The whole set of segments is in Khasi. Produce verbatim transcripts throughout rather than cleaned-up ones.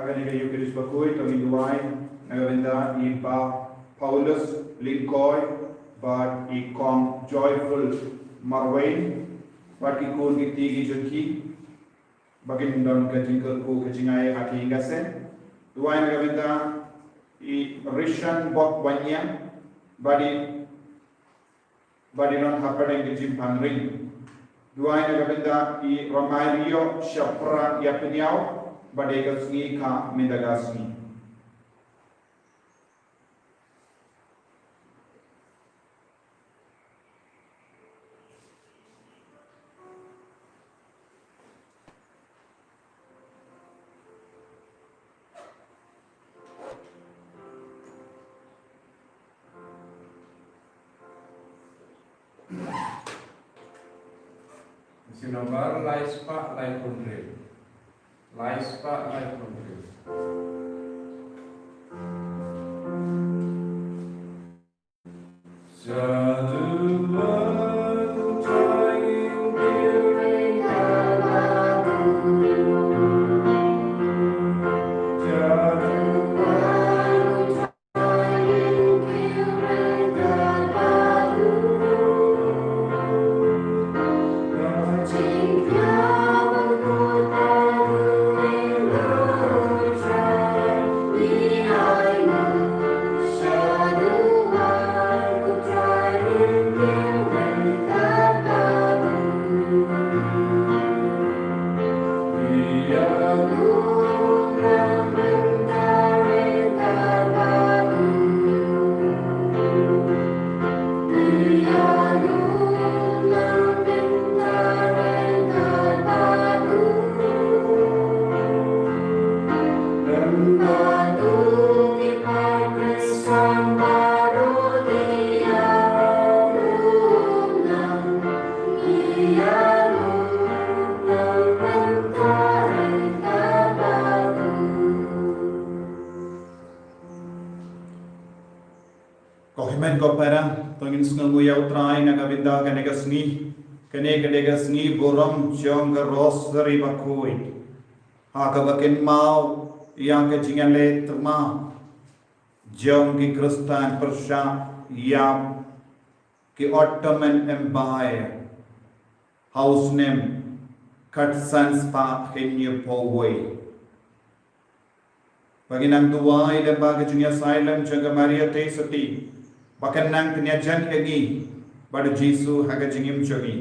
Kane ka Eucharist bakhuid, to ngin duwai na ka bynta i Bah Paulus Lyngkoi bad i Kong Joyful Marwein bad ki khun ki kti ki jong ki, ba kin don ka jingkyrkhu ka jingai ha ki ïing ka sem. Duwai na ka bynta i Rishan Bok Wanniang bad i, bad i don hapdeng ka jingpang ring. Duwai na ka bynta i Ramario Shapra Ïapynïaw bad ïa ka sngi ka mynta ka sngi. Sngewbha lai spah lai phew hynriew. Lai spah lai phew hynriew. Ko hynmen ko para, to ngin sngewnguh ïa U Trai na ka bynta kane ka sngi. Kane ka dei ka sngi burom jong ka Rosary bakhuid, ha kaba kynmaw ïa ka jingïaleh tyrma jong ki Khristan pyrshah ïa ki Ottoman Empire ha u snem khatsan spah hynñiewphew wei. Ba ngin nang duwai lyngba ka jingïasaid lem jong ka Maria Theisotti, ba kan nang pynïajan ïa ngi bad U Jisu ha ka jingim jong ngi.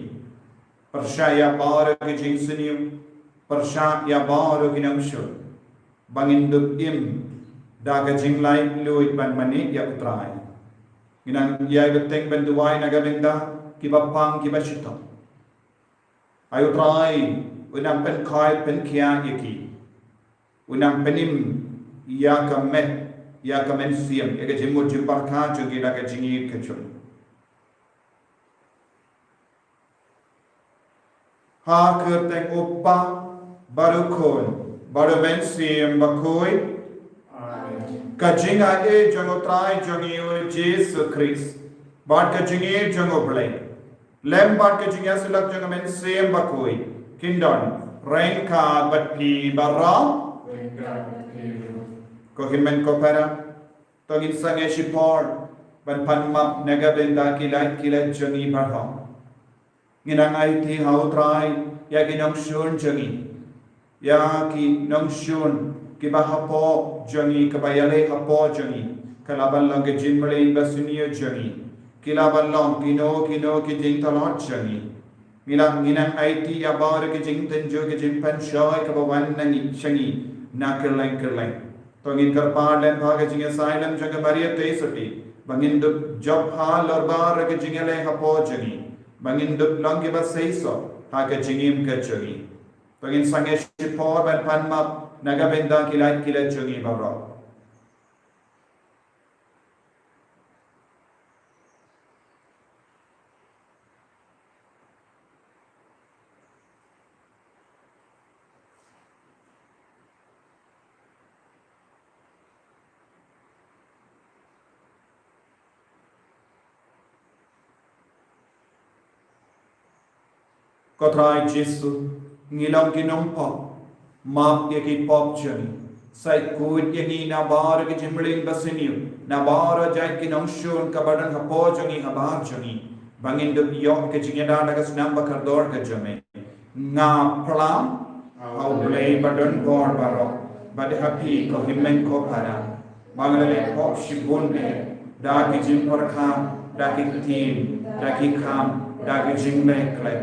Pyrshah ïa baroh ki jingsniew, pyrshah ïa baroh ki nongshun, ba ngin dup im da ka jinglaitluid ban mane ïa U Trai. Ngin nang ïai bteng ban duwai na ka bynta kiba pang kiba shitom. Ai U Trai, u nang pynkhiah pynkhiah ïa ki. U nang pynim ïa ka met, ïa ka mynsiem, ïa ka jingmut jingpyrkhat jong ki da ka jingïeit ka jong. Ha ka kyrteng U Kpa, bad U Khun, bad U Mynsiem Bakhuid. Amen. Ka jingaiei jong U Trai jong ngi U Jisu Khrist, bad ka jingïeit jong U Blei, lem bad ka jingïasyllok jong U Mynsiem Bakhuid, kin don ryngkat bad phi baroh. Ko hynmen ko para, to ngin sangeh shipor ban pan map na ka bynta ki lait ki lait jong ngi baroh. Ngin nang aiti ha U Trai ïa ki nongshun jong ngi, ïa ki nongshun kiba hapoh jong ngi, kiba ïaleh hapoh jong ngi. Ka lah ban long ki jingmlien basniew jong ngi, ki lah ban long kino kino ki jingtlot jong ngi. Ngi lah, ngin nang aiti ïa baroh ki jingtynjuh ki jingpynshoi kaba wan na ngi, sha ngi na kylleng kylleng. To ngin kyrpad lem ha ka jingïasaid lem jong ka Maria Theisotti, ba ngin dup jop halor baroh ki jingïaleh hapoh jong ngi, ba ngin dup long kiba seisoh ha ka jingim ka jong ngi. To ngin sangeh shipor ban pan map na ka bynta ki lait ki lait jong ngi baroh. Ko Trai Jisu, ngi long ki nongpop, map ïa ki pop jong ngi. Sa khuid ïa ngi na baroh ki jingmlien basniew, na baroh jait ki nongshun kaba don hapoh jong ngi habar jong ngi, ba ngin dup ïoh ka jingïada na ka snam ba kordor ka jong me. Nga plam ha U Blei ba don bor baroh, bad ha phi ko hynmen ko para, ba nga la leh pop shibun eh, da ki jingpyrkhat, da ki ktien, da ki kam, da ki jingleh klet,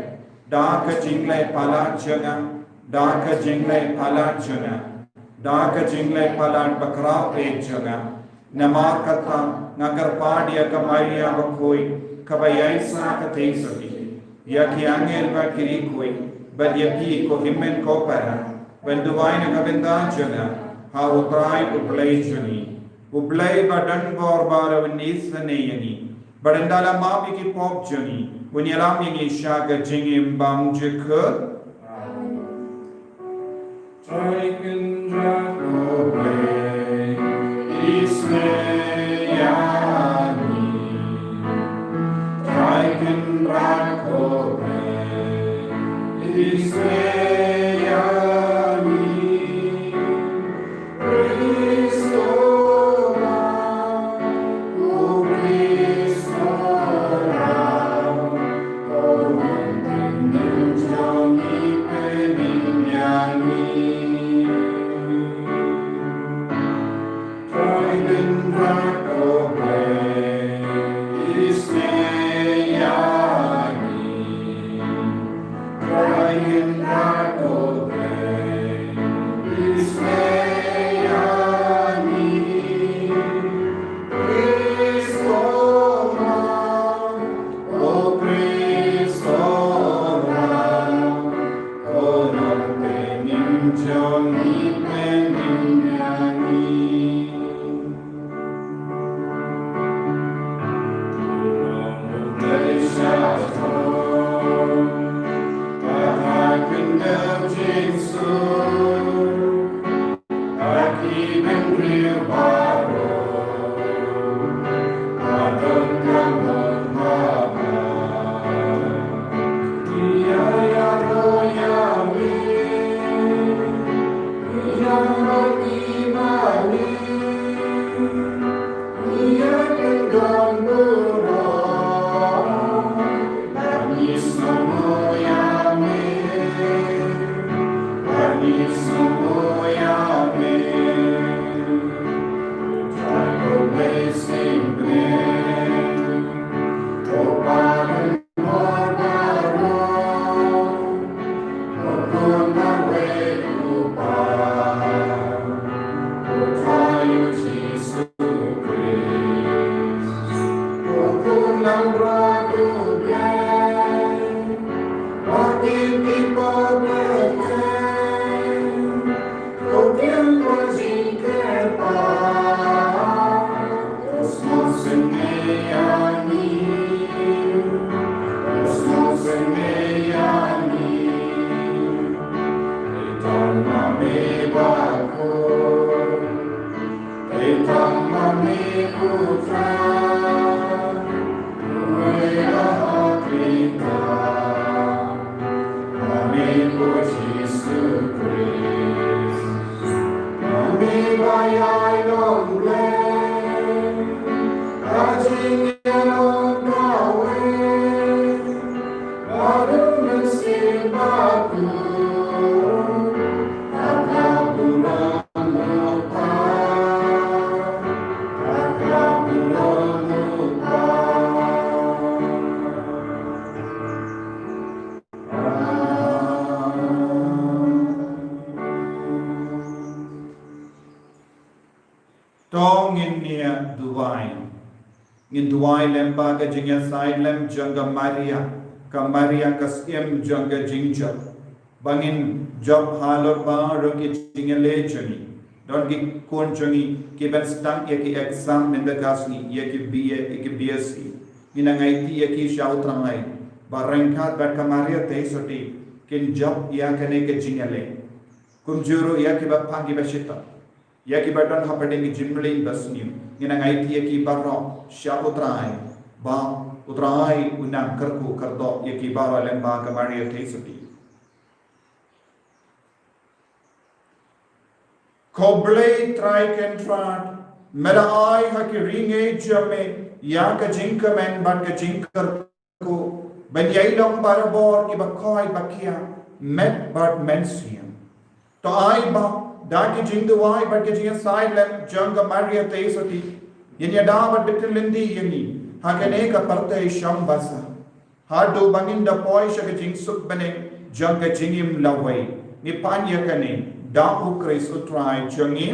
da ka jingleh palat jong nga, da ka jingleh palat jong nga, da ka jingleh palat bakhraw eh jong nga. Namar kata nga kyrpad ïa ka Maria bakhuid, kaba ïaisah ka theisotti, ïa ki angel bad ki riewkhuid, bad ïa phi ko hynmen ko para, ban duwai na ka bynta jong nga ha U Trai U Blei jong ngi. U Blei ba don bor baroh un isynei ïa ngi, bad ynda la map ïa ki pop jong ngi, un ïalam ïa ngi sha ka jingim bymjukut. Trai Kynrad ko Blei, isynei ïa ngi. Trai Kynrad ko Blei, isynei ïa ngi. Khrist o Ram, o Khrist o Ram, ko Nongpynim jong ngi, pynim ïa ngi. Trai Kynrad ko Blei, isynei ïa ngi. Trai Kynrad ko Blei, isynei ïa ngi. Khrist o Ram, o Khrist o Ram, ko Nongpynim jong ngi, pynim ïa ngi. To ngin ïa duwai. Ngin duwai lem bad ka jingïasaid lem jong ka Maria, ka Maria ka syiem jong ka jingjop. Ba ngin jop halor baroh ki jingïaleh jong ngi. Don ki khun jong ngi kiban sdang ïa ki exam mynta ka sngi, ïa ki B A, ïa ki B S C. Ngin nang aiti ïa ki sha U Trai. Ba ryngkat bad ka Maria Theisotti kin jop ïa kane ka jingïaleh. Kumjuh ruh ïa kiba pang kiba shitom, ïa kiba don hapdeng ki jingmlien basniew, ngin nang aiti ïa ki baroh sha U Trai, ba U Trai un nang kyrkhu kyrdoh ïa ki baroh lem bad ka Maria Theisotti. Ko Blei Trai Kynrad, me la ai ha ki ri ngi jong me ïa ka jingkmen bad ka jingkyrkhu, ban ïai long barabor kiba khoi ba khiah, met bad mynsiem. To ai ba da ki jingduwai bad ki jingïasaid lem jong ka Maria Theisotti, ngin ïada bad bit lynti ïa ngi ha kane ka pyrthei shong basa, haduh ba ngin da poi sha ka jingsuk bneng jong ka jingim lawei. Ngi pan ïa kane da U Khrist U Trai jong ngi.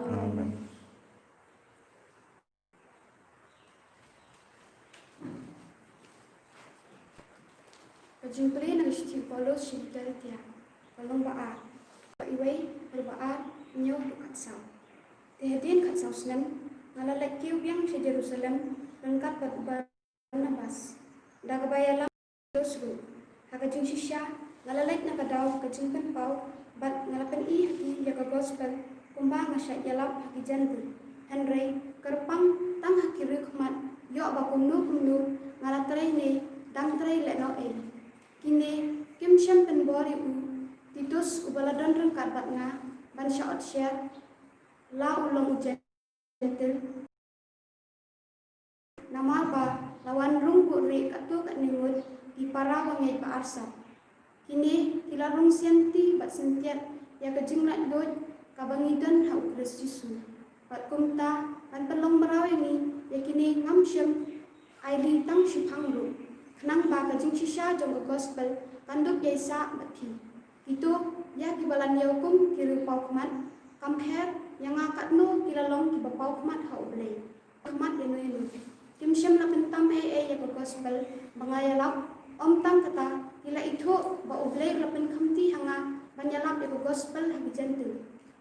Amen. Ka jingpule na ka shithi u Paulus sha ki Galatia, ka lynnong ba ar, dkhot wei haduh ba ar, hynñiew haduh khatsaw. Te hadien khatsaw snem, nga la leit kiew biang sha Jerusalem ryngkat bad u Barnabas, da kaba ïalam u Titus ruh. Ha ka jingshisha, nga la leit na ka daw ka jingpynpaw, bad nga la pyni ha ki ïa ka gospel kumba nga shait ïalap ha ki Jentil. Hynrei kyrpang tang ha ki riewkhmat, ïoh ba kumno kumno nga la trei ne dang trei lehnoh ei. Kine kim shym pynbor ïa u Titus uba la don ryngkat bad nga ban shah otsher, la u long u Jentil, namar ba la wan rung buhrieh katto katne ngut ki para bangeit ba arsap. Kine ki la rung sianti bad syntiat ïa ka jinglaitluid kaba ngi don ha U Khrist Jisu. Bad kumta, ban pynlong mraw ïa ngi ïa kine ngam shym ailad tang shiphang ruh, khnang ba ka jingshisha jong ka gospel kan dup ïaisah bad phi. Kito ïa kiba la ñiew kum ki riewpawkhmat, kam her ïa nga katno ki la long kiba pawkhmat ha U Blei, khmat ïano ïano. Kim shym la pyntam ei ei ïa ka gospel ba nga ïalap, ym tang kata, ki la ithuh ba U Blei u la pynkhamti ha nga ban ïalap ïa ka gospel ha ki Jentil.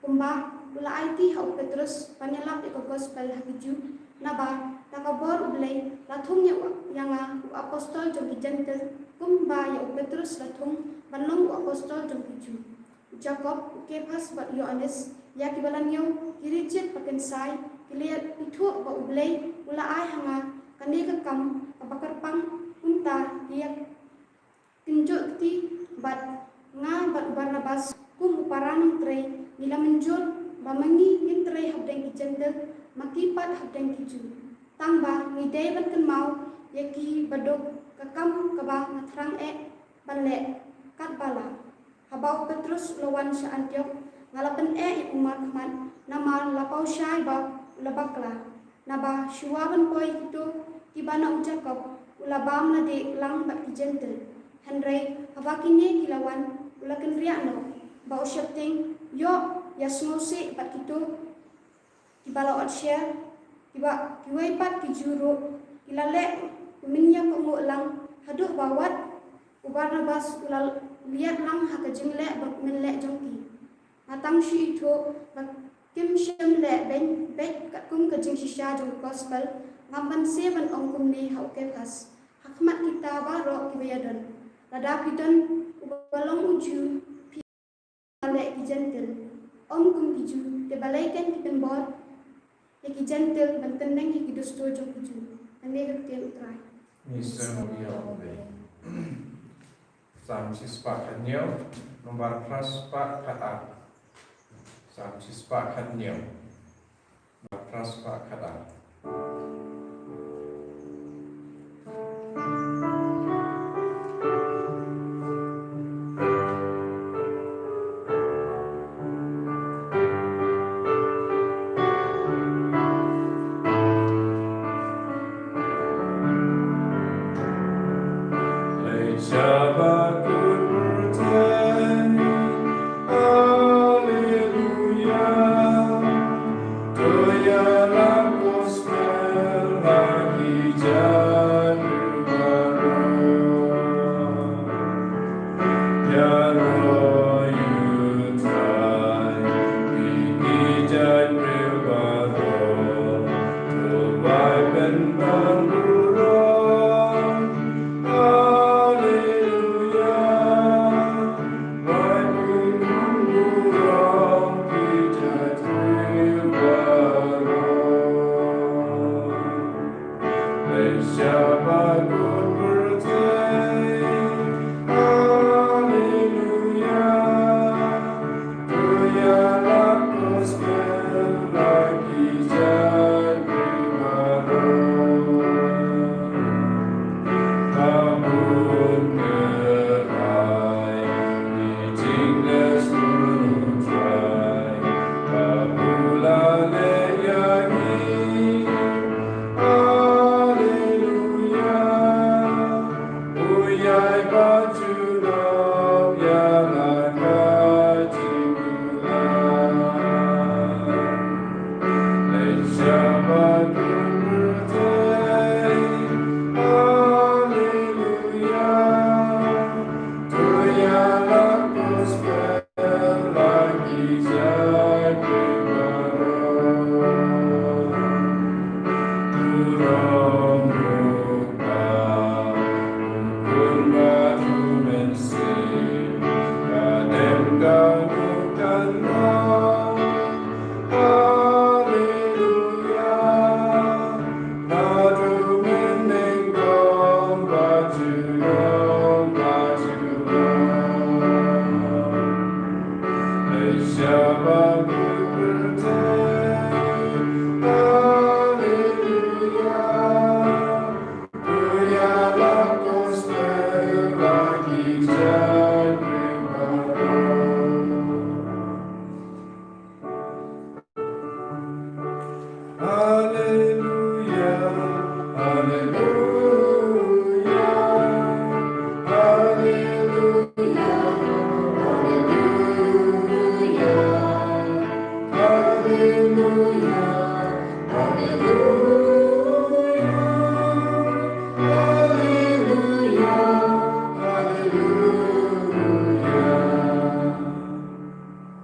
Kumba u la aiti ha u Petrus ban ïalap ïa ka gospel ha ki Jiw, naba da ka bor U Blei la thung ïa u, ïa nga u apostol jong ki Jentil, kumba ïa u Petrus la thung ban long u apostol jong ki Jiw. U Jakob, u Kephas bad u Ïoannis, ïa kiba la ñiew ki riewjit ba kynsai, ki la ithuh ba U Blei u la ai ha nga kane ka kam kaba kyrpang, kumta ki ïa kynjoh kti bad nga bad u Barnabas kum u para nongtrei, ngi la mynjur ba ma ngi ngin trei hapdeng ki Jentil, ma ki pat hapdeng ki Jiw. Tang ba ngi dei ban kynmaw ïa ki baduk ka kam kaba nga thrang eh ban leh katba lah. Haba u Petrus u la wan sha Antiok, nga la pyneh ïa u markhmat, namar la paw shai ba u la bakla. Naba shuwa ban poi kito kiba na u Jakob, u la bam lade lang bad ki Jentil. Hynrei haba kine ki la wan, u la kynriah noh, ba u sheptieng, ïoh ïasngewsih bad kito kiba la otsher, kiba kiwei pat ki Jiw ruh ki la leh mynñiap pynguh lang, haduh ba wat u Barnabas u la liat lang ha ka jingleh ba mynleh jong ki. Nga tang shu ithuh ba kim shym leh beit beit katkum ka jingshisha jong ka gospel, ngam banse ban ong kumne ha u Kephas, ha khmat kita baroh kiba ïadon. Lada phi don uba long u Jiw, phi leh ki Jentil, ym kum ki Jiw, te balei kein ki pynbor ïa ki Jentil ban kyndeng ïa ki dustur jong ki Jiw? Kane ka ktien U Trai. Ngi sngewbha ïa U Blei. Salm shispah khathynñiew, nombar phra spah khatar. Salm shispah khathynñiew, nombar phra spah khatar.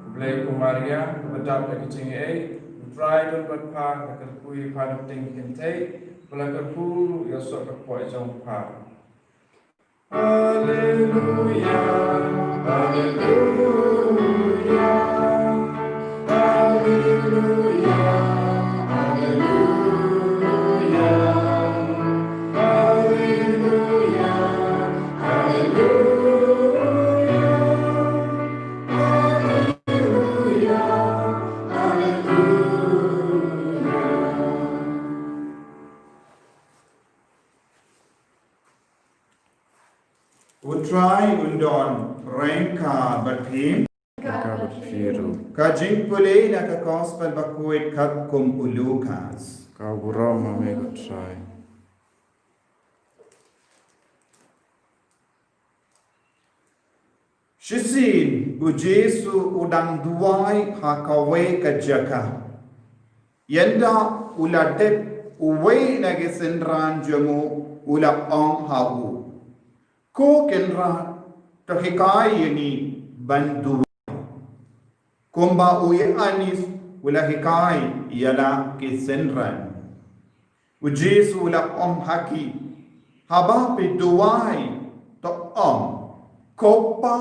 Khublei ko Maria, kaba dap da ka jingaiei, U Trai u don bad pha, la kyrkhu ïa pha na pdeng ki kynthei, bad la kyrkhu ruh ïa u soh ka kpoh jong pha. Alleluia, alleluia, alleluia, alleluia, alleluia, alleluia, alleluia. U Trai un don ryngkat bad phi. Ryngkat bad phi ruh. Ka jingpule na ka Gospel bakhuid katkum u Lukas. Ka burom ma me ko Trai. Shisien u Jisu u dang duwai ha kawei ka jaka. Ynda u la dep, uwei na ki synran jong u u la ong ha u, Ko Kynrad, to hikai ïa ngi ban duwai. Kumba u Ïoannis u la hikai ïa la ki synran. U Jisu u la ong ha ki, Haba phi duwai, to ong, Ko Pa,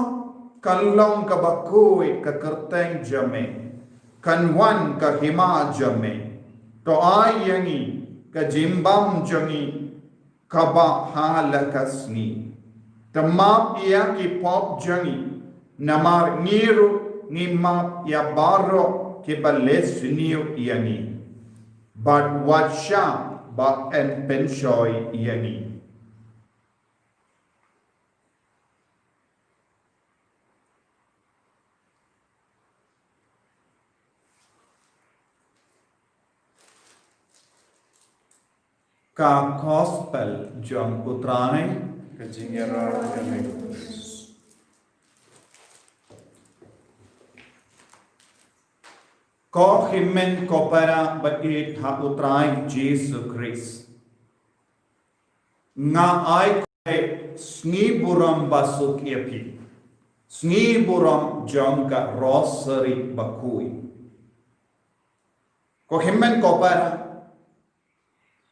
kan long kaba khuid ka kyrteng jong me, kan wan ka hima jong me, to ai ïa ngi ka jingbam jong ngi kaba ha la ka sngi. To map ïa ki pop jong ngi, namar ngi ruh ngi map ïa baroh kiba leh sniew ïa ngi. Bad wat shah ba yn pynshoi ïa ngi. Ka Gospel jong u Trai. Ka jingïarap ïa me ko Khrist. Ko hynmen ko para ba ïeit ha u Trai Jisu Khrist. Nga ai khublei, sngi burom ba suk ïa phi. Sngi burom jong ka Rosary bakhuid. Ko hynmen ko para,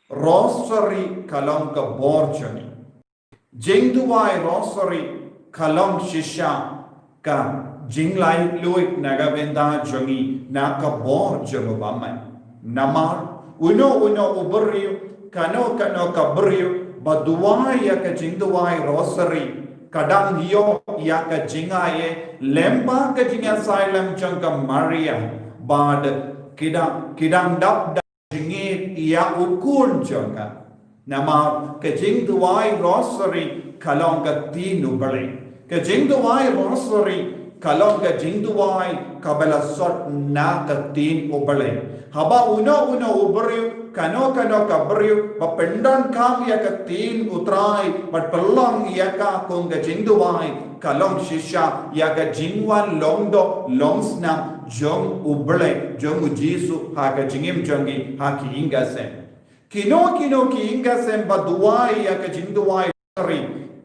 Rosary ka long ka bor jong ngi. Jingduwai Rosary ka long shisha ka jinglaitluid na ka bynta jong ngi na ka bor jong u bymman. Namar uno uno u briew, kano kano ka briew ba duwai ïa ka jingduwai Rosary, ka dang ïoh ïa ka jingaiei lem bad ka jingïasaid lem jong ka Maria, bad ki dang, ki dang dap da jingïeit ïa u khun jong ka. Namar ka jingduwai rosary ka long ka ktien U Blei. Ka jingduwai rosary ka long ka jingduwai kaba la sot na ka ktien U Blei. Haba uno uno u briew, kano kano ka briew ba pyndonkam ïa ka ktien U Trai bad pynlong ïa ka kum ka jingduwai, ka long shisha ïa ka jingwan long doh long snam jong U Blei, jong U Jisu ha ka jingim jong ngi ha ki ïing ki sem. Kino kino ki ïing ki sem ba duwai ïa ka jingduwai rosary,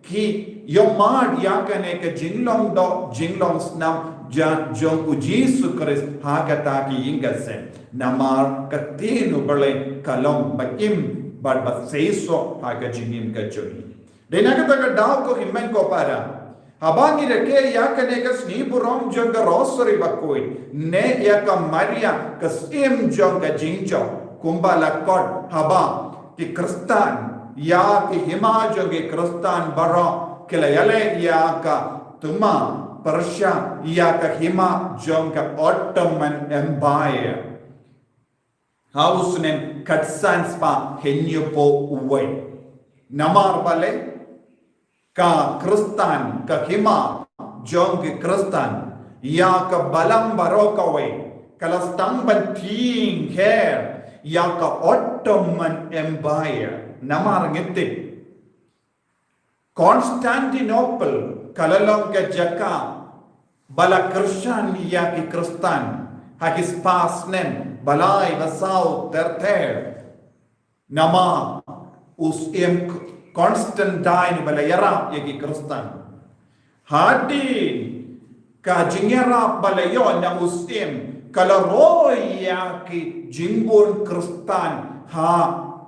ki ïohmad ïa kane ka jinglong doh jinglong snam ja jong U Jisu Khrist ha kata ki ïing ki sem. Namar ka ktien U Blei ka long ba im bad ba seisoh ha ka jingim ka jong ngi. Dei na kata ka daw, ko hynmen ko para, haba ngi rakhe ïa kane ka sngi burom jong ka rosary bakhuid, ne ïa ka Maria ka syiem jong ka jingjop, kumba la khot, haba ki Khristan, ïa ki hima jong ki Khristan baroh ki la ïaleh ïa ka thma pyrshah ïa ka hima jong ka Ottoman Empire ha u snem khatsan spah hynñiewphew wei. Namar balei? Ka Khristan, ka hima jong ki Khristan, ïa ka balang baroh kawei, ka la sdang ban thieng her ïa ka Ottoman Empire. Namar ngi tip, Constantinople ka la long ka jaka ba la kyrshan ïa ki Khristan ha ki spah snem ba lai ba saw ter ter. Namar u syiem Constantine ba la ïarap ïa ki Khristan. Hadien ka jingïarap ba la ïoh na u syiem, ka la roi ïa ki jingbun Khristan ha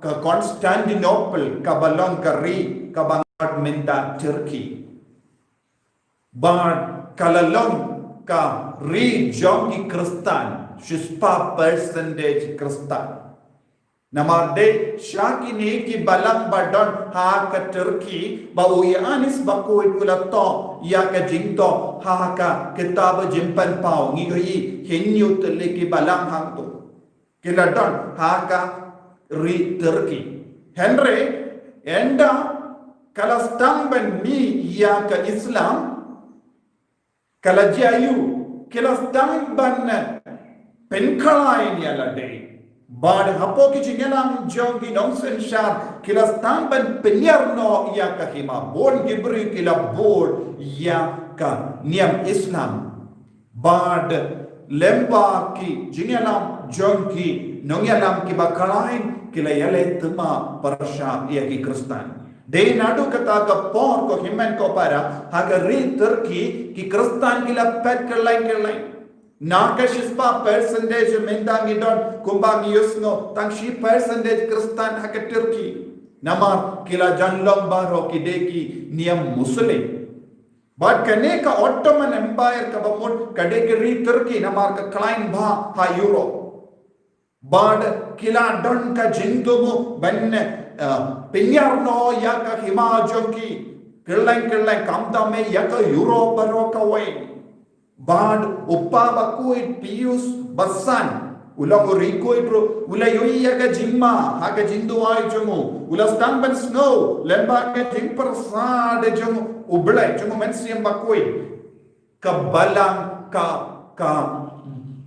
ka Constantinople, kaba long ka ri kaba ngat mynta Turkey. Bad ka la long ka ri jong ki Khristan, shispah percentage Khristan. Namar dei sha kine ki balang ba don ha ka Turkey ba u Ïoannis Bakhuid u la thoh ïa ka jingthoh ha ka kitab Jingpynpaw, ngi ïohi hynñiew tylli ki balang hangto ki la don ha ka ri Turkey. Hynrei ynda ka la sdang ban mih ïa ka Islam, ka la jia ïa u, ki la sdang ban pynkhlaiñ ïa lade. Bad hapoh ki jingïalam jong ki nongsynshar ki la sdang ban pynïar noh ïa ka hima, bun ki briew ki la bud ïa ka niam Islam. Bad lyngba ki jingïalam jong ki nongïalam kiba khlaiñ ki la ïaleh thma pyrshah ïa ki Khristan. Dei naduh kata ka por, ko hynmen ko para, ha ka ri Turkey ki Khristan ki la phet kylleng kylleng. Na ka shispah percentage mynta ngi don kumba ngi ïohsngew tang shi percentage Khristan ha ka Turkey. Namar ki la jan long baroh ki dei ki niam Muslim. Bad kane ka Ottoman Empire kaba mut ka dei ka ri Turkey namar ka khlaiñ bha ha Europe. Bad ki la don ka jingthmu ban, eh, pynïar noh ïa ka hima jong ki kylleng kylleng, khamtam eh ïa ka Europe baroh kawei. Bad u Papa Bakhuid Pius ba san, u long u riewkhuid ruh, u la ïohi ïa ka jingma ha ka jingduwai jong u, u la sdang ban sngew lyngba ka jingpyrshah jong U Blei, jong U Mynsiem Bakhuid, ka balang ka, ka,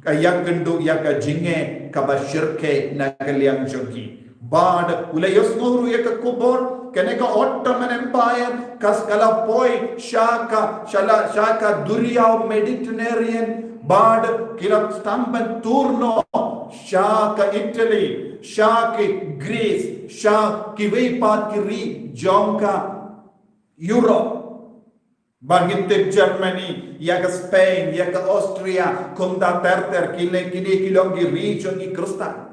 ka ïakynduh ïa ka jingeh kaba shyrkhei na ka liang jong ki. Bad u la ïohsngew ruh ïa ka khubor, kane ka Ottoman Empire ka, ka la poi sha ka, sha la, sha ka duriaw Mediterranean, bad ki la sdang ban tur noh sha ka Italy, sha ki Greece, sha kiwei pat ki ri jong ka Europe. Ba ngi tip Germany, ïa ka Spain, ïa ka Austria, kumta ter ter, kine, kine ki long ki ri jong ki Khristan.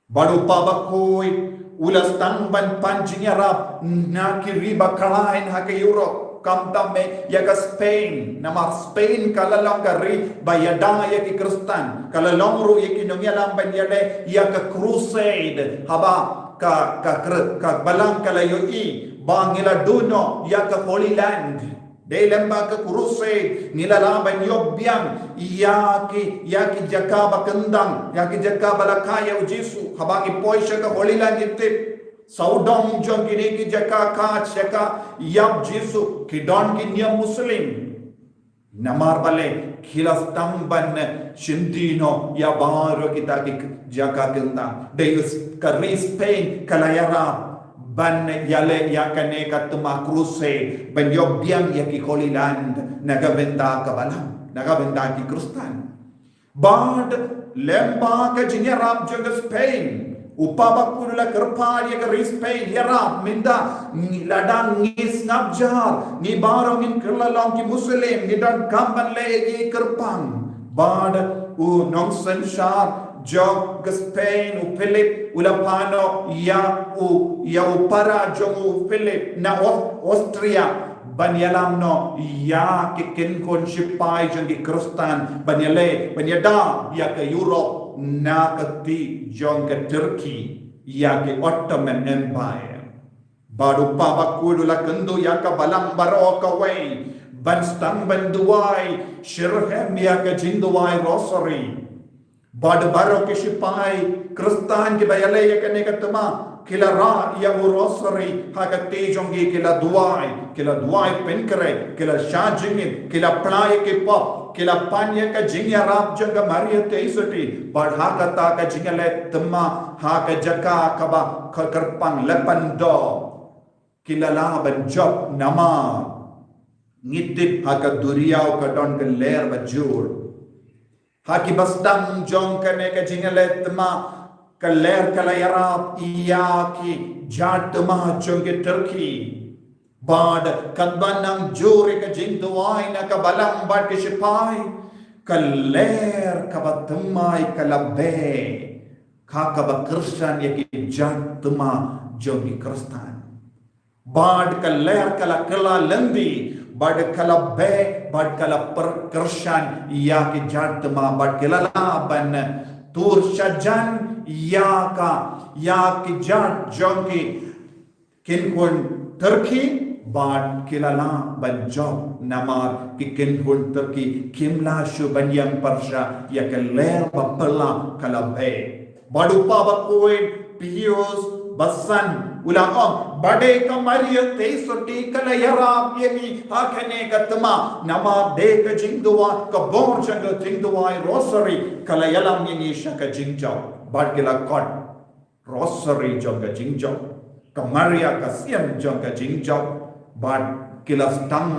Bad u Papa Bakhuid u la sdang ban pan jingïarap na ki ri ba khlaiñ ha ka Europe, khamtam eh ïa ka Spain, namar Spain ka la long ka ri ba ïada ïa ki Khristan, ka la long ruh ïa ki nongïalam ban ïaleh ïa ka crusade, haba ka, ka, ka, ka balang ka la ïohi ba ngi la duh noh ïa ka Holy Land. Dei lyngba ka crusade ngi la lah ban ïoh biang ïa ki, ïa ki jaka ba kyndang, ïa ki jaka ba la kha ïa U Jisu. Haba ngi poi sha ka Holy Land ngi tip sawdong jong kine ki jaka ka jaka ïap Jisu, ki don ki niam Muslim. Namar balei, ki la sdang ban shimti noh ïa baroh kita ki jaka kyntang. Dei ka ri Spain ka la ïarap ban ïaleh ïa kane ka thma crusade, ban ïoh biang ïa ki Holy Land na ka bynta ka balang, na ka bynta ki Khristan. Bad lem bad ka jingïarap jong ka Spain, u Papa Bakhuid u la kyrpad ïa ka ri Spain, ïarap, mynta ngi, lada ngi sngap jar, ngi baroh ngin kylla long ki Muslim, ngi donkam ban leh ïa ki kyrpang. Bad u nongsynshar jong ka Spain, u Philip, u la phah noh ïa u, ïa u para jong u Philip na Aus-, Austria, ban ïalam noh ïa ki kynhun shipai jong ki Khristan, ban ïaleh, ban ïada ïa ka Europe na ka kti jong ka Turkey, ïa ki Ottoman Empire. Bad u Papa Bakhuid u la kynduh ïa ka balang baroh kawei ban sdang ban duwai shitrhem ïa ka jingduwai Rosary. Bad baroh ki shipai Khristan kiba ïaleh ïa kane ka thma, ki la rah ïa u Rosary ha ka kti jong ki, ki la duwai, ki la duwai pynkhreh, ki la shah jingim, ki la pynlait ïa ki pop, ki la pan ïa ka jingïarap jong ka Maria Theisotti. Bad ha kata ka jingïaleh thma ha ka jaka kaba kyrpang Lepanto, ki la lah ban jop namar ngi tip ha ka duriaw ka don ka ler bajur. Ha kiba sdang jong kane ka jingïaleh thma, ka ler ka la ïarap ïa ki jait thma jong ki Turkey. Bad katba nang jur ïa ka jingduwai na ka balang bad ki shipai, ka ler kaba thymmai ka la beh, ha kaba kyrshan ïa ki jait thma jong ki Khristan. Bad ka ler ka la kylla lynti, bad ka la beh, bad ka la pyrkyrshan ïa ki jait thma, bad ki la lah ban tur shajan ïa ka, ïa ki jait jong ki kynhun Turkey, bad ki la lah ban jop namar ki kynhun Turkey kim lah shuh ban ïeng pyrshah ïa ka ler ba phylla ka la beh. Bad u Papa Bakhuid Pius ba san u la ong, ba dei ka Maria Theisotti ka la ïarap ïa ngi ha kane ka thma, namar dei ka jingduwai, ka bor jong ka jingduwai Rosary ka la ïalam ïa ngi sha ka jingjop. Bad ki la khot Rosary jong ka jingjop, ka Maria ka siem jong ka jingjop. Bad ki la sdang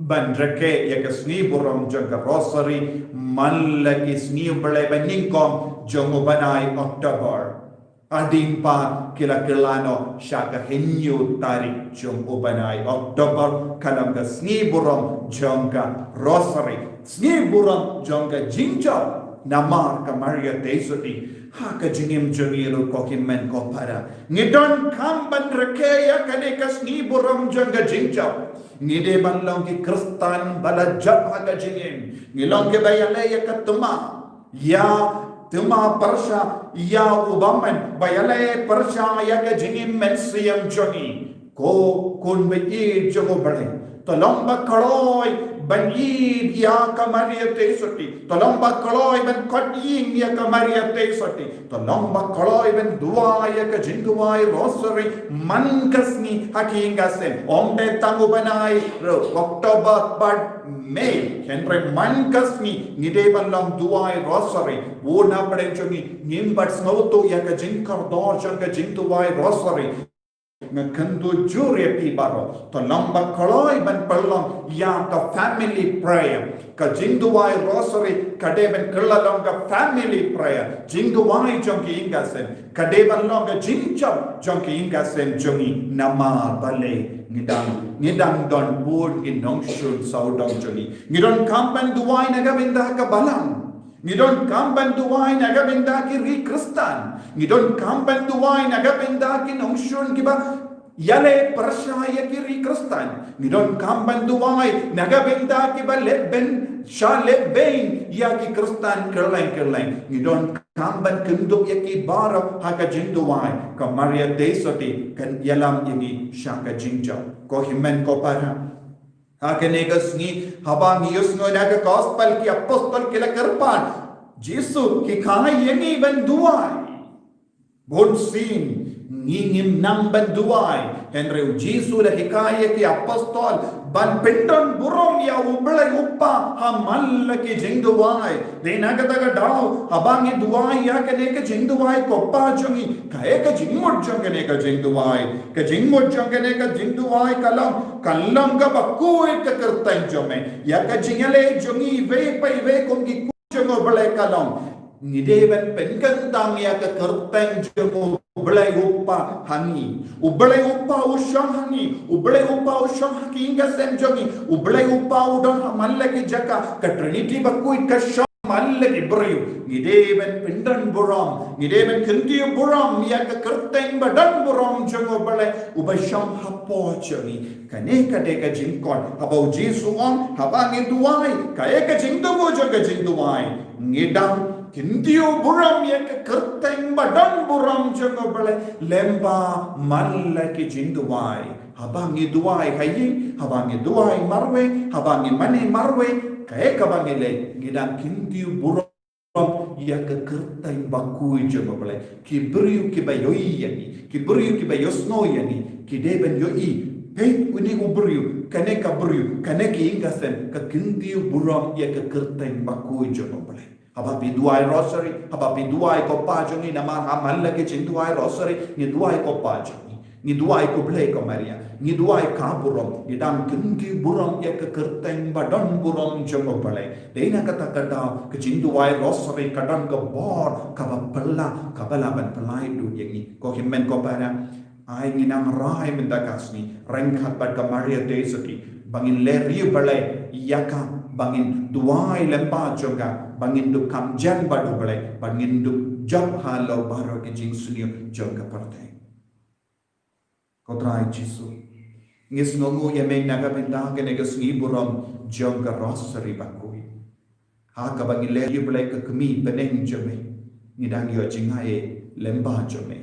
ban rakhe ïa ka sngi burom jong ka Rosary man la ki sngi u Blei ba nyngkong jong u bnai October. Hadien pat ki la kylla noh sha ka hynñiew tarik jong u bnai October, ka long ka sngi burom jong ka Rosary, sngi burom jong ka jingjop, namar ka Maria Theisotti. Ha ka jingim jong ngi ruh ko hynmen ko para, ngi donkam ban rakhe ïa kane ka sngi burom jong ka jingjop. Ngi dei ban long ki Khristan ba la jop ha ka jingim. Ngi long kiba ïaleh ïa ka thma, ïa thma pyrshah ïa u bymman, ba ïaleh pyrshah ïa ka jingim mynsiem jong ngi. Ko khun baieit jong u Blei, to long ba kloi ban ïeit ïa ka Maria Theisotti, to long ba kloi ban khot ïing ïa ka Maria Theisotti, to long ba kloi ban duwai ïa ka jingduwai Rosary man ka sngi ha ki ïing ka sem. Ym dei tang u bnai October bad May, hynrei man ka sngi ngi dei ban long duwai Rosary. Bun na pdeng jong ngi ngim pat sngewthuh ïa ka jingkordor jong ka jingduwai Rosary. Nga kyntu jur ïa phi baroh, to long ba kloi ban pynlong ïa ka family prayer. Ka jingduwai Rosary ka dei ban kylla long ka family prayer, jingduwai jong ki ïing ka sem. Ka dei ban long ka jingjop jong ki ïing ka sem jong ngi. Namar balei? Ngi dang, ngi dang don bun ki nongshun sawdong jong ngi. Ngi donkam ban duwai na ka bynta ka balang. Ngi donkam ban duwai na ka bynta ki ri Khristan. Ngi donkam ban duwai na ka bynta ki nongshun kiba ïaleh pyrshah ïa ki ri Khristan. Ngi donkam ban duwai na ka bynta kiba leh beiñ, shah leh beiñ ïa ki Khristan kylleng kylleng. Ngi donkam ban kyndup ïa ki baroh ha ka jingduwai. Ka Maria Theisotti kan ïalam ïa ngi sha ka jingjop. Ko hynmen ko para, ha kane ka sngi, haba ngi ïohsngew na ka Gospel, ki Apostol ki la kyrpad, Jisu, hikai ïa ngi ban duwai. Bun sien Ngi ngim nang ban duwai. Hynrei u Jisu u la hikai ïa ki apostol ban pyndon burom ïa u Blei u Kpa ha man la ki jingduwai. Dei na kata ka daw, haba ngi duwai ïa kane ka jingduwai ko Pa jong ngi, kaei ka jingmut jong kane ka jingduwai? Ka jingmut jong kane ka jingduwai ka long, ka long kaba khuid ka kyrteng jong me. Ïa ka jingïaleh jong ngi iwei pa iwei kum ki khun jong u Blei ka long, ngi dei ban pynkyntang ïa ka kyrteng jong u Blei u Kpa ha ngi. U Blei u Kpa u shong ha ngi. U Blei u Kpa u shong ha ki ïing ki sem jong ngi. U Blei u Kpa u don ha man la ki jaka. Ka Trinity bakhuid ka shong man la ki briew. Ngi dei ban pyndon burom, ngi dei ban kyntiew burom ïa ka kyrteng ba don burom jong u Blei uba shong hapoh jong ngi. Kane ka dei ka jingkor. Haba u Jisu u ong, haba ngi duwai, kaei ka jingthmu jong ka jingduwai? Ngi dang kyntiew burom ïa ka kyrteng ba don burom jong u Blei lyngba man la ki jingduwai. Haba ngi duwai ha ïing, haba ngi duwai marwei, haba ngi mane marwei, kaei kaba ngi leh? Ngi dang kyntiew burom ïa ka kyrteng bakhuid jong u Blei. Ki briew kiba ïohi ïa ngi, ki briew kiba ïohsngew ïa ngi, ki dei ban ïohi, hei, une u briew, kane ka briew, kane ka ïing ka sem ka kyntiew burom ïa ka kyrteng bakhuid jong u Blei. Haba phi duwai rosary, haba phi duwai ko Pa jong ngi, namar ha man la ki jingduwai rosary ngi duwai ko Pa jong ngi, ngi duwai ko Blei ko Maria, ngi duwai ka burom, ngi dang kyntiew burom ïa ka kyrteng ba don burom jong u Blei. Dei na kata ka daw ka jingduwai rosary ka don ka bor kaba phylla, kaba lah ban pynlait lut ïa ngi. Ko hynmen ko para, ai ngi nang rai mynta ka sngi ryngkat bad ka Maria Theisotti ba ngin leh ri Blei ïa ka, ba ngin duwai lyngba jong ka, ba ngin dup kam jan bad u Blei, ba ngin dup jop halor baroh ki jingsniew jong ka pyrthei. Ko Trai Jisu, ngi sngewnguh ïa me na ka bynta kane ka sngi burom jong ka rosary bakhuid. Ha kaba ngi leh ïa u Blei ka kmie bneng jong me, ngi dang ïoh jingaiei lyngba jong me.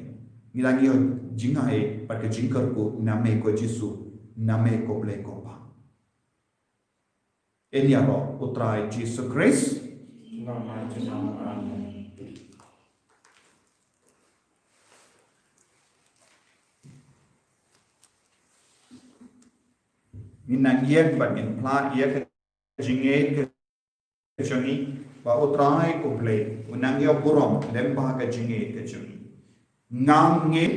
Ngi dang ïoh jingaiei bad ka jingkyrkhu na me ko Jisu, na me ko Blei ko Pa. Ïaroh u Trai Jisu Khrist. Amen. Ngin nang ïeng bad ngin phla ïa ka jingngeit ka jong ngi, ba u Trai u Blei un nang ïoh burom lyngba ka jingngeit ka jong ngi. Nga ngeit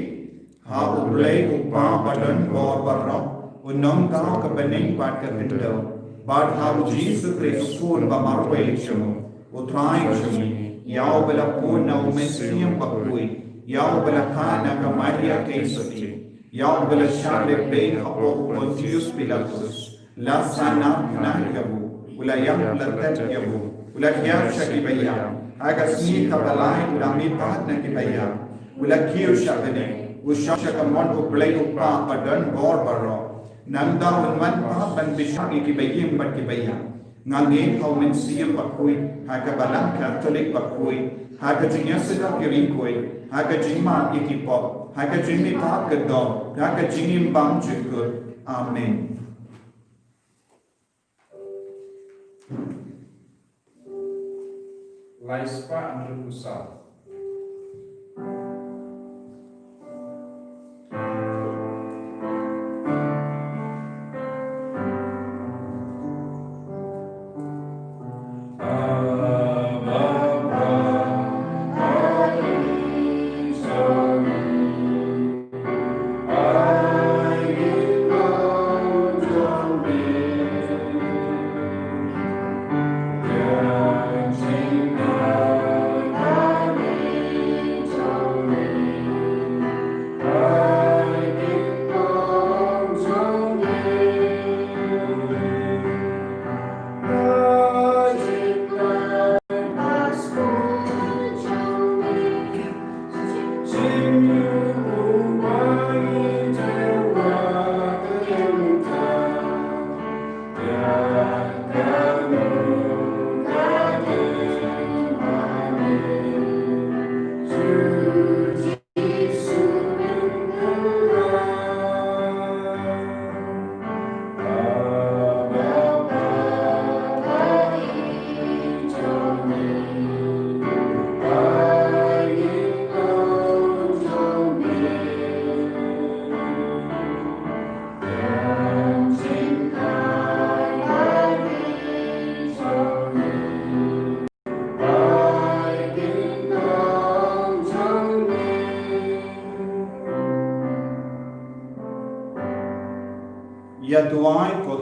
ha u Blei u Kpa badonbor baroh, u nongthaw ka bneng bad ka khyndew, bad ha u Jisu Khrist u Khun ba marwei jong u, u Trai jong ngi, ïa uba la pun na u Mynsiem Bakhuid, ïa uba la khot na ka Maria Theisotti, ïa uba la shah leh beiñ hapoh u Pontius Pilatus, la sahnarphna ïa u, u la ïap la tet ïa u, u la thiah sha kiba ïap, ha ka sngi kaba lai u la mihpat na kiba ïap, u la kiew sha bneng, u shong sha kamon u Blei u Kpa badonbor baroh. Nangta un wan pat ban bishar ïa kiba im bad kiba ïap. Nga ngeit ha u Mynsiem Bakhuid, ha ka Balang Katholik bakhuid, ha ka jingïasyllok ïa ki riewkhuid, ha ka jingmap ïa ki pop, ha ka jingmihpat ka doh, ha ka jingim bymjukut. Amen. Lai spah hynriewphew saw.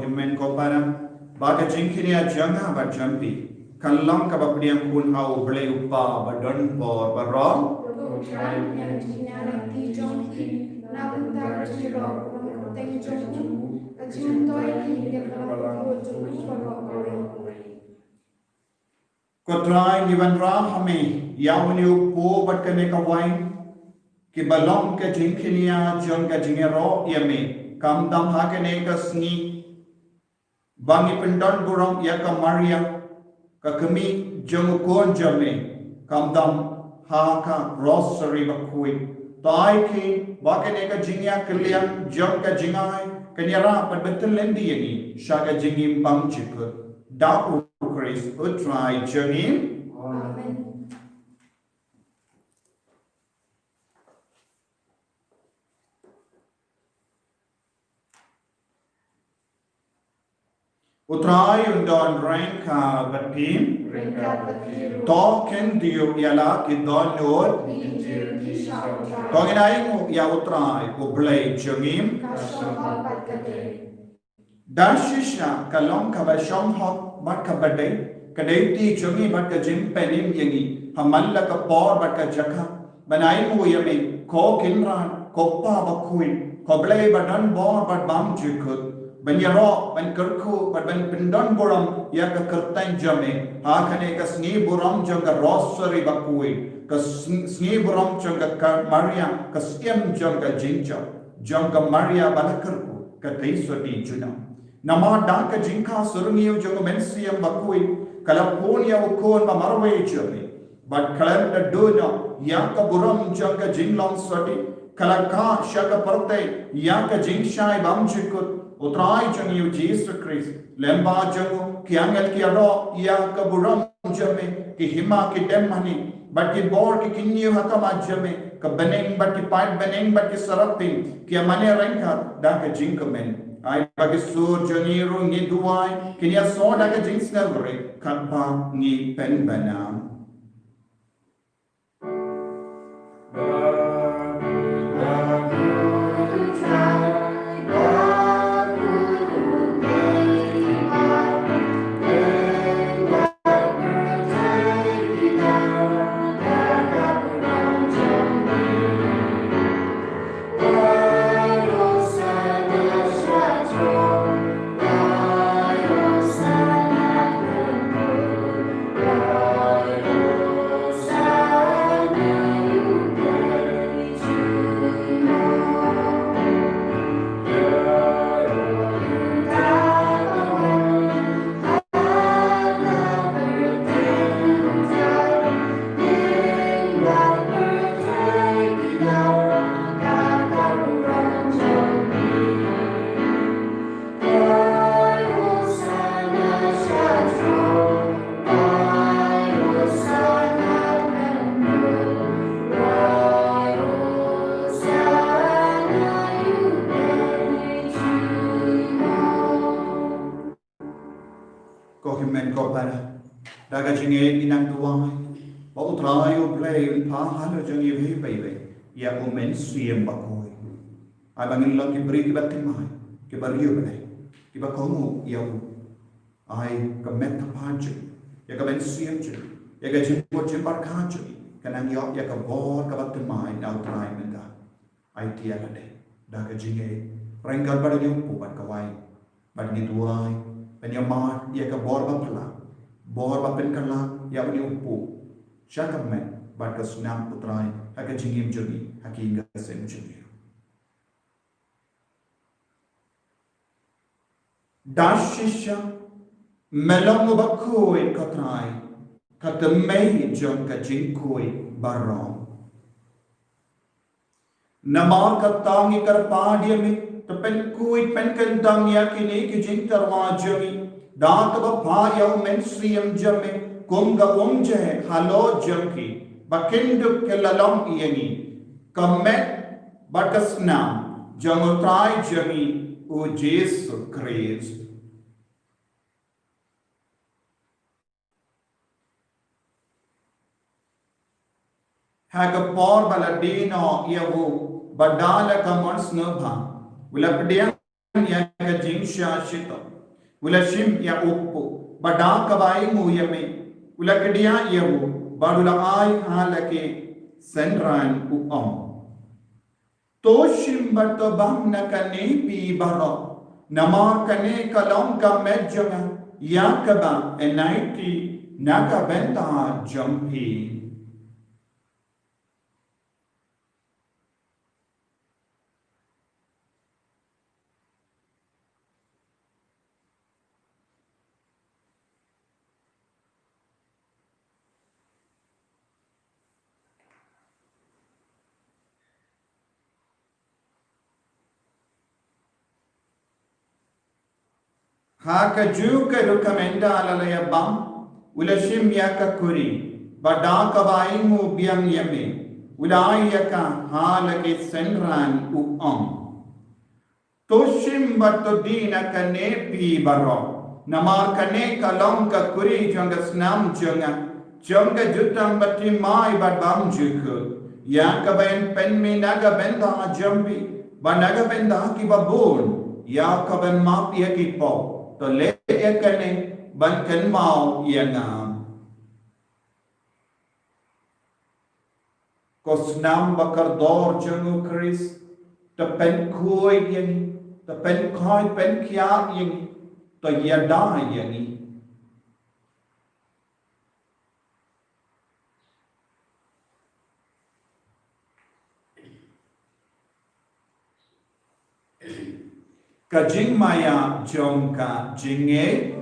Hynmen ko para, ba ka jingkñia jong nga bad jong phi kan long kaba pdiang khun ha U Blei U Kpa ba don bor baroh. Ko Trai, ngi wanrah ha me ïa une u kpu bad kane ka wain, kiba long ka jingkñia jong ka jingïaroh ïa me. Khamtam ha kane ka sngi ba ngi pyndon burom ïa ka Maria, ka kmie jong u Khun jong me, khamtam ha ka Rosary bakhuid. To ai keiñ ba kane ka jingïakylliang jong ka jingai kan ïarap bad bteng lynti ïa ngi sha ka jingim bymjukut. Da U Khrist U Trai jong ngi. Amen. U Trai un don ryngkat bad phi. Ryngkat bad phi ruh. To khyndiat ïa la ki dohnud. Khyndiat ïa la ki dohnud. To ngin ainguh ïa U Trai U Blei jong ngi. Ka shong hok bad ka dei. Da shisha ka long kaba shong hok bad kaba dei, ka dei ti jong ngi bad ka jingpynim ïa ngi ha man la ka por bad ka jaka, ban ainguh ïa me, ko Kynrad, ko Kpa bakhuid, ko Blei ba don bor bad bymjukut, ban ïaroh, ban kyrkhu bad ban pyndon burom ïa ka kyrteng jong me ha kane ka sngi burom jong ka Rosary bakhuid, ka sng-, sngi burom jong ka, ka Maria, ka syiem jong ka jingjop jong ka Maria ba la kyrkhu, ka Theisotti junom. Namar da ka jingkha surngiew jong U Mynsiem Bakhuid, ka la pun ïa U Khun ba marwei jong me, bad khlem da duh noh ïa ka burom jong ka jinglong sotti, ka la kah sha ka pyrthei ïa ka jingshai bymjukut U Trai jong ngi U Jisu Khrist. Lyngba jong u ki angel ki ïaroh ïa ka burom jong me, ki hima ki dem ha ngi, bad ki bor ki kynñiew ha khmat jong me, ka bneng bad ki paid bneng bad ki serapim ki ïa mane ryngkat da ka jingkmen. Ai ba ki sur jong ngi ruh, ngi duwai, kin ïasoh da ka jingsngewrit katba ngi pynbna. Ko hynmen ko para, da ka jingngeit ngi nang duwai ba U Trai U Blei un phah halor jong ngi iwei pa iwei ïa U Mynsiem Bakhuid. Ai ba ngin long ki briew kiba thymmai, kiba riewblei, kiba kohnguh ïa u. Ai ka met ka phad jong u, ïa ka mynsiem jong u, ïa ka jingmut jingpyrkhat jong u, kan nang ïoh ïa ka bor kaba thymmai na U Trai mynta. Ai te ïa lade da ka jingngeit ryngkat bad une u kpu bad ka wain, bad ngi duwai ban ïa mad ïa ka bor ba phylla, bor ba pynkylla ïa une u kpu sha ka met bad ka snam U Trai ha ka jingim jong ngi, ha ki ïing ka sem jong ngi. Da shisha me long uba khuid ko Trai, ka tymmen jong ka jingkhuid baroh. Namar kata ngi kyrpad ïa me, to pynkhuid pynkyntang ïa kine ki jingtyrwa jong ngi da kaba phah ïa U Mynsiem jong me kum ka umjai halor jong ki, ba kin dup ki la long ïa ngi ka met bad ka snam jong U Trai jong ngi U Jisu Khrist. Ha ka por ba la die noh ïa u, bad da la ka mon sngewbha, u la pdiang ïa ka jingshah shitom. U la shim ïa u kpu, bad da kaba ainguh ïa me, u la kdiah ïa u, bad u la ai ha la ki synran, u ong: To shim bad to bam na kane phi baroh, namar kane ka long ka met jong nga ïa kaba yn aiti na ka bynta jong phi. Ha kajuh ka rukom ynda la ïa bam, u la shim ïa ka kuri, bad da kaba ainguh biang ïa me, u la ai ïa ka ha la ki synran, u ong: To shim bad to die na kane phi baroh, namar kane ka long ka kuri jong ka snam jong nga, jong ka jutang ba thymmai bad bymjukut. Ïa kaban pynmih na ka bynta jong phi bad na ka bynta kiba bun, ïa kaban map ïa ki pop. To leh ïa kane ban kynmaw ïa nga. Ko snam ba kordor jong u Khrist, to pynkhuid ïa ngi, to pynkhuid pynkhiah ïa ngi, to ïada ïa ngi. Ka jingmaïa jong ka jingngeit.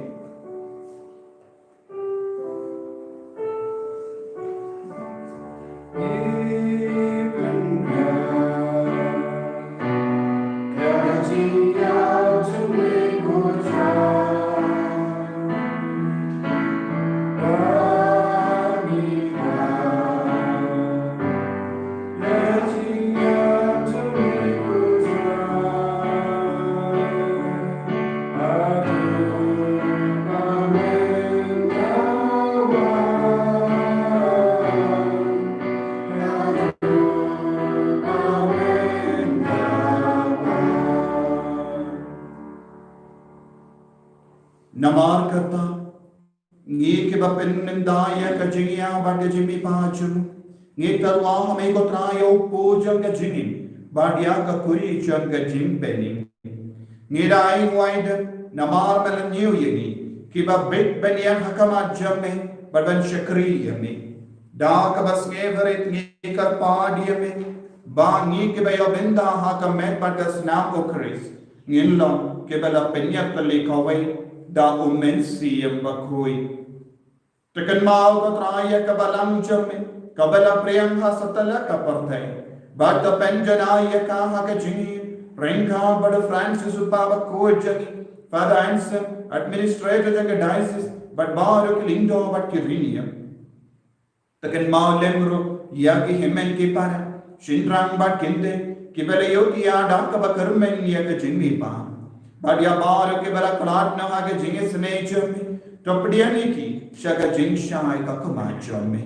Namar kata, ngi kiba pynmynta ïa ka jingïa bad ka jingmihpat jong u, ngi tyrwa ha me ko Trai ïa u kpu jong ka jingim bad ïa ka kuri jong ka jingbymman. Ngi da ai nguai da namar me la ñiew ïa ngi kiba bit ban ïeng ha khmat jong me bad ban shakri ïa me. Da kaba sngewrit ngi kyrpad ïa me ba ngi kiba ïoh bynta ha ka met bad ka snam u Khrist ngin long kiba la pynïap kali kawei da u Mynsiem Bakhuid. To kynmaw ko Trai ïa ka balang jong me kaba la pdiang ha satlak ka pyrthei, bad to pynjanai ïa ka ha ka jingim ryngkat bad u Francis u Kpa Bakhuid jong ngi, Father Anselm, administrator jong ka diocese, bad baroh ki lyngdoh bad ki riewniam. To kynmaw lem ruh ïa ki hynmen ki para, shynrang bad kynthei kiba la ïoh ïa da kaba kyrmen ïa ka jingmihpat. Bad ïa baroh kiba la khlad noh ha ka jingisynei jong me, to pdiang ïa ki sha ka jingshai ka khmat jong me.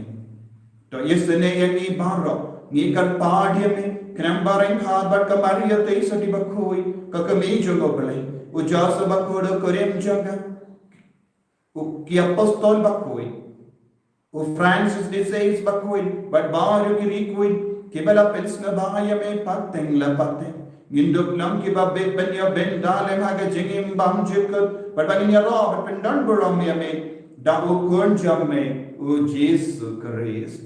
To isynei ïa ngi baroh, ngi kyrpad ïa me, khnang ba ryngkat bad ka Maria Theisotti Bakhuid, ka kmie jong u Blei, u Joseph Bakhuid u kurim jong ka, u ki apostol bakhuid, u Francis de Sales bakhuid, bad baroh ki riewkhuid kiba la pynsngewbha ïa me pateng la pateng, ngin dup long kiba bit ban ïoh bynta lem ha ka jingim bymjukut, bad ban ïaroh bad pyndonburom ïa me da u Khun jong me, u Jisu Khrist.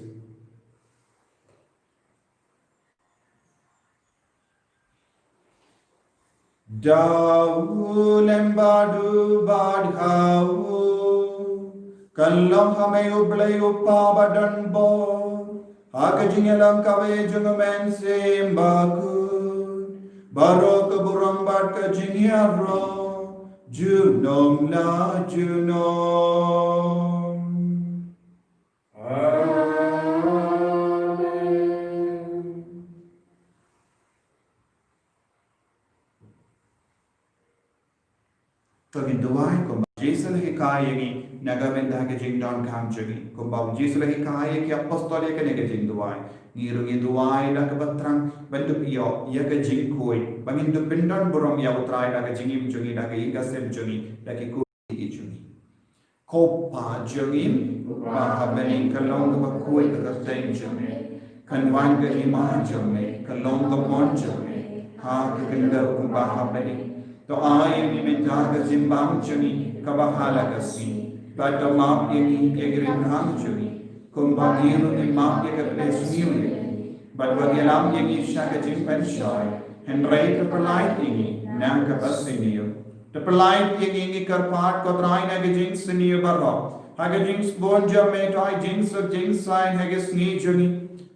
Da u lem bad u bad ha u, kan long ha me u Blei u Kpa badonbor, ha ka jingïalam kawei jong u Mynsiem Bakhuid, baroh ka burom bad ka jingïaroh junom la junom. Amen. To ngin duwai kumba Jisu la hikai ïa ngi na ka bynta ka jingdonkam jong ngi. Kumba U Jisu la hikai ïa ki apostol ïa kane ka jingduwai, ngi ruh ngin duwai da kaba thrang ban dup ïoh ïa ka jingkhuid, ba ngin dup pyndon burom ïa U Trai da ka jingim jong ngi, da ka ïing ka sem jong ngi, da ki khun ki jong ngi. Ko Pa jong ngi ba ha bneng, ka long kaba khuid ka kyrteng jong me. Kan wan ka hima jong me, ka long ka mon jong me ha ka khyndew kumba ha bneng. To ai ïa ngi mynta ka jingbam jong ngi kaba ha la ka sngi. Bad to map ïa ngi ïa ki ryngkang jong ngi, kumba ngi ruh ngi map ïa ki ba pynïasngew ïa ngi. Bad wat ïalam ïa ngi sha ka jingpynshoi, hynrei to pyllait ïa ngi na kaba sniew. To pyllait ïa ngi, ngi kyrpad, ko Trai, na ka jingsniew baroh. Ha ka jingsbun jong me to ai jingsuk jingsaiñ ha ka sngi jong ngi.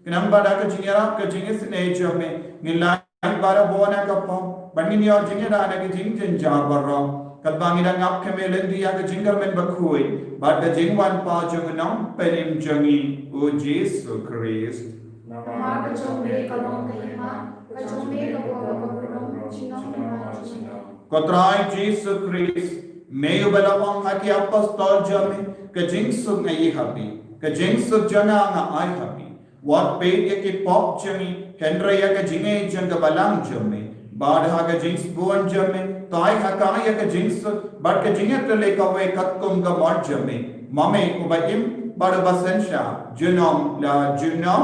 Khnang ba da ka jingïarap ka jingisynei jong me, ngin lait barabor na ka pop, bad ngin ïoh jingïada na ki jingjynjar baroh, katba ngi dang ap khmih lynti ïa ka jingkyrmen bakhuid bad ka jingwan pat jong U Nongpynim jong ngi, U Jisu Khrist. Namar ka jong me ka long ka hima, ka jong me ka burom, ka burom junom junom. Ko Trai Jisu Khrist, me uba la ong ha ki apostol jong me, ka jingsuk nga ai ha phi, ka jingsuk jong nga nga ai ha phi. Wat peit ïa ki pop jong ngi, hynrei ïa ka jingïeit jong ka balang jong me. Bad ha ka jingsbun jong me, to ai ha ka ïa ka jingsuk bad ka jingïatylli kawei katkum ka mon jong me, ma me uba im bad uba synshar junom la junom.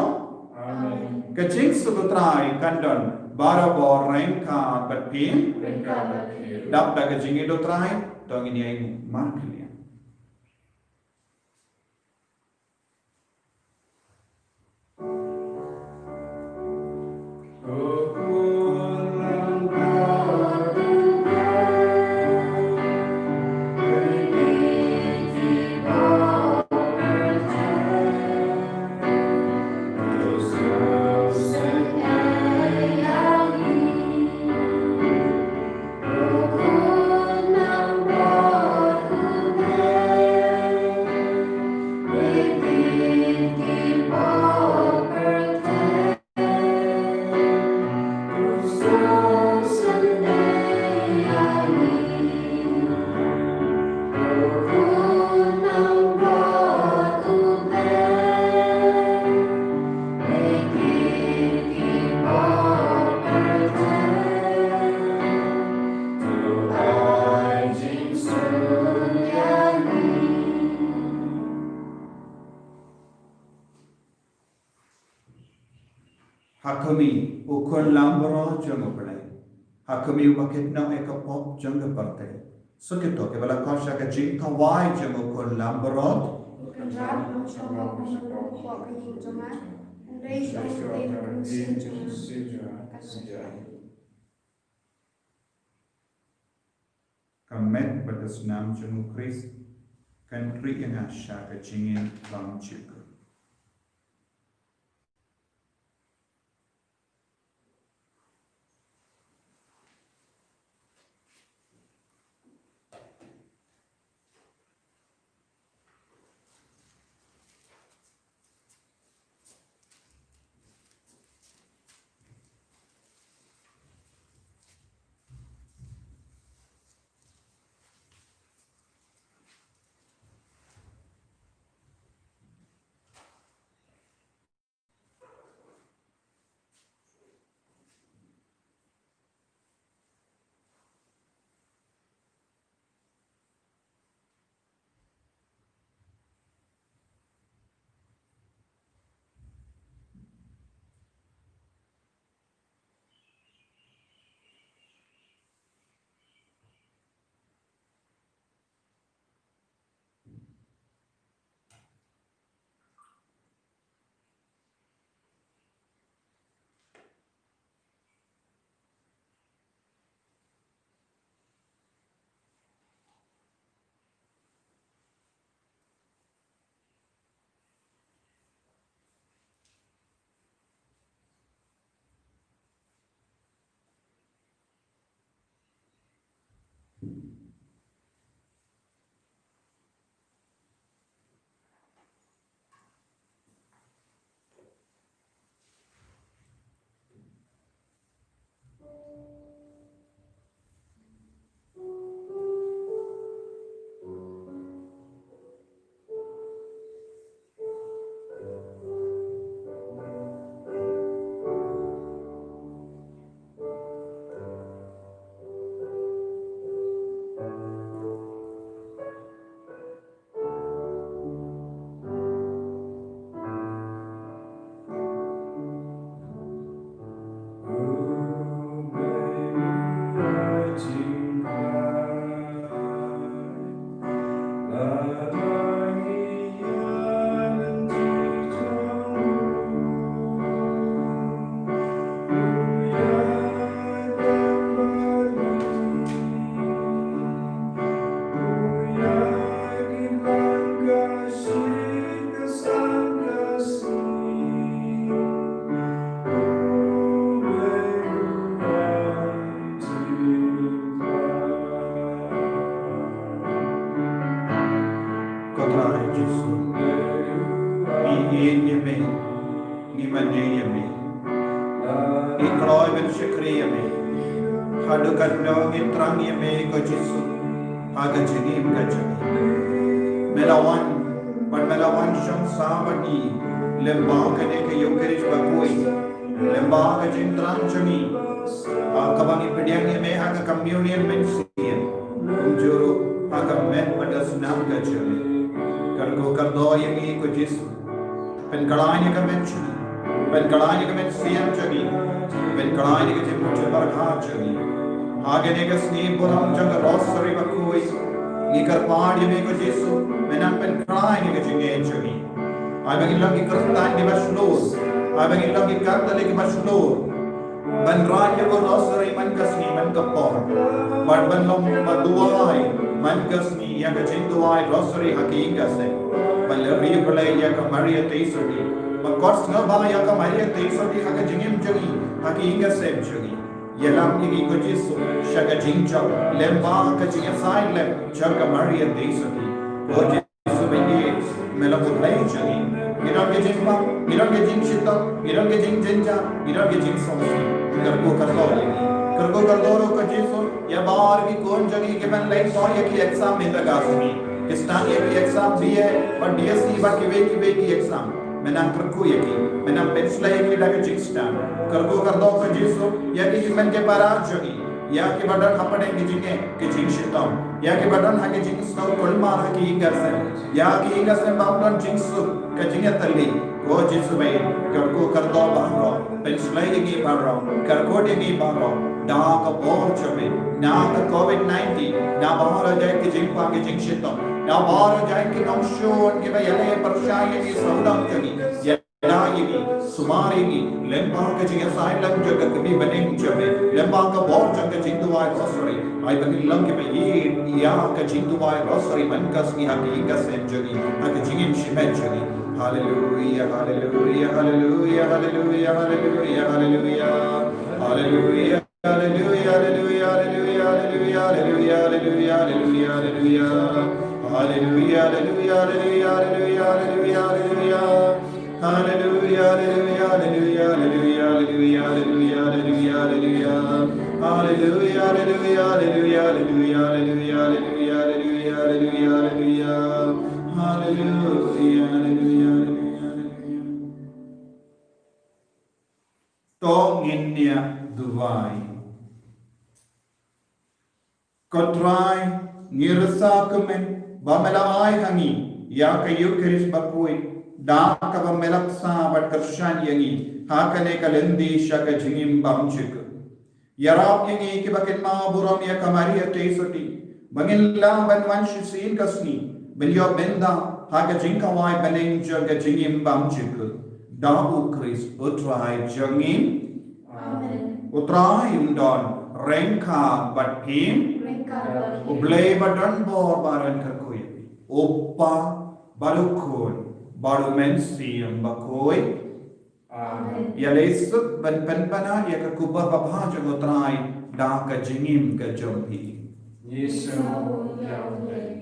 Amen. Ka jingsuk U Trai kan don barabor ryngkat bad phi. Ryngkat bad phi. Dap da ka jingïeit U Trai, to ngin ïa ïeng markhlieh. Ha khmih, U Khun Lambrot jong U Blei. Ha khmih, uba kit noh ïa ka pop jong ka pyrthei. Sa kito kiba la khot sha ka jingkhawai jong U Khun Lambrot. Kynrad ym shym la kum u pop ha ka ïing jong nga, hynrei shong te ha ka mynsiem jong nga. Ka met bad ka snam jong U Khrist kan khih ïa nga sha ka jingim bymjukut. Trai Jisu. Ngi ïeit ïa me, ngi mane ïa me. Ngi kloi ban shakri ïa me. Haduh katno ngi thrang ïa me ko Jisu ha ka jingim ka jong ngi. Me la wan, bad me la wan shong sah bad ngi lyngba kane ka Eucharist bakhuid. Lyngba ka jingthrang jong ngi, ha kaba ngi pdiang ïa me ha ka communion mynsiem, kumjuh ruh ha ka met bad ka snam ka jong me. Kyrkhu kyrdoh ïa ngi ko Jisu. Pynkhlaiñ ïa ka met jong ngi. Pynkhlaiñ ïa ka mynsiem jong ngi. Pynkhlaiñ ïa ka jingmut jingpyrkhat jong ngi. Ha kane ka sngi burom jong ka Rosary bakhuid, ngi kyrpad ïa me ko Jisu, me nang pynkhlaiñ ïa ka jingngeit jong ngi. Ai ba ngin long ki Khristan kiba shlur. Ai ba ngin long ki Katholik kiba shlur. Ban rah ïa ka Rosary man ka sngi man ka por. Bad ban long ba duwai man ka sngi ïa ka jingduwai Rosary ha ki ïing ka sem. Ban leh riewblei ïa ka Maria Theisotti. Ban khot sngewbha ïa ka Maria Theisotti ha ka jingim jong ngi, ha ki ïing ka sem jong ngi. Ïalam ïa ngi ko Jisu sha ka jingjop lyngba ka jingïasaid lem jong ka Maria Theisotti. Ko Jisu, me long U Blei jong ngi. Ngi don ka jingpang, ngi don ka jingshitom, ngi don ka jingjynjar, ngi don ka jingsngewsih. Kyrkhu kyrdoh ïa ngi. Kyrkhu kyrdoh ruh ko Jisu ïa baroh ki khun jong ngi kiban leit noh ïa ki exam mynta ka sngi. Ki sdang ïa ki exam B A bad B S C bad kiwei kiwei ki exam. Me nang kyrkhu ïa ki, me nang pynshlei ïa ki da ka jingsdang. Kyrkhu kyrdoh ko Jisu ïa ki hynmen ki para jong ngi. Ïa kiba don hapdeng ki jingeh, ki jingshitom. Ïa kiba don ha ki jingsngew kulmar ha ki ïing ka sem. Ïa ki ïing ka sem bym don jingsuk, ka jingïatylli. Ko Jisu, me kyrkhu kyrdoh baroh, pynshlei ïa ngi baroh, kyrkhu ïa ngi baroh. Da ka bor jong me, na ka covid nineteen, na baroh jait ki jingpang ki jingshitom, na baroh jait ki nongshun kiba ïaleh pyrshah ïa ngi sawdong jong ngi. Ïa da ïa ngi, sumar ïa ngi lyngba ka jingïasaid lem jong ka kmie bneng jong me, lyngba ka bor jong ka jingduwai Rosary. Ai ba ngin long kiba ïeit ïa ka jingduwai Rosary man ka sngi ha ki ïing ka sem jong ngi, ha ka jingim shimet jong ngi. Haleluia, haleluia, haleluia, haleluia, haleluia, haleluia. Haleluia, haleluia, haleluia, haleluia. Haleluia, haleluia, haleluia, haleluia, haleluia, haleluia. Haleluia, haleluia, haleluia, haleluia, haleluia, haleluia, haleluia. Haleluia, haleluia, haleluia, haleluia, haleluia, haleluia, haleluia, haleluia. Haleluia, haleluia, haleluia, haleluia. To ngin ïa duwai. Ko Trai, ngi rsa kumne ba me la ai ha ngi ïa ka Eucharist bakhuid, da kaba me la bsa bad kyrshan ïa ngi ha kane ka lynti sha ka jingim bymjukut. Ïarap ïa ngi kiba kynmaw burom ïa ka Maria Theisotti, ba ngin lah ban wan shisien ka sngi ban ïoh bynta ha ka jingkhawai bneng jong ka jingim bymjukut. Da U Khrist U Trai jong ngi. Amen. U Trai un don ryngkat bad phi. Ryngkat bad phi. U Blei ba don bor ba un kyrkhu ïa phi. U Kpa bad U Khun bad U Mynsiem Bakhuid. Amen. Ïa lei suk ban pynbna ïa ka khubor babha jong U Trai da ka jingim ka jong phi. Ngi sngew ïa U Blei.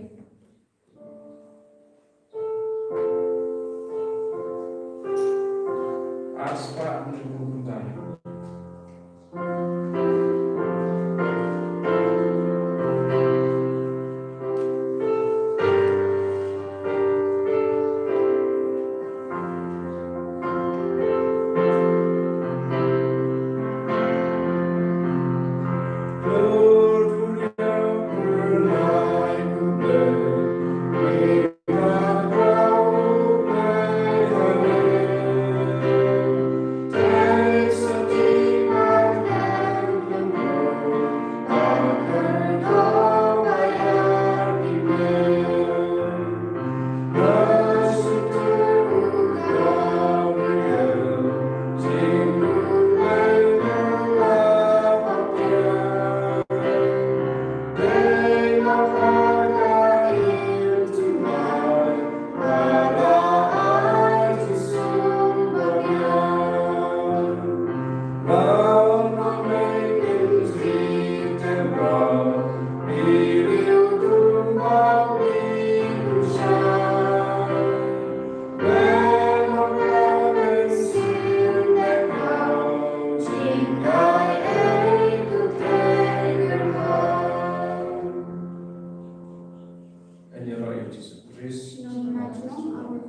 Ïaroh ïa u Jisu Khrist. Nong na nong,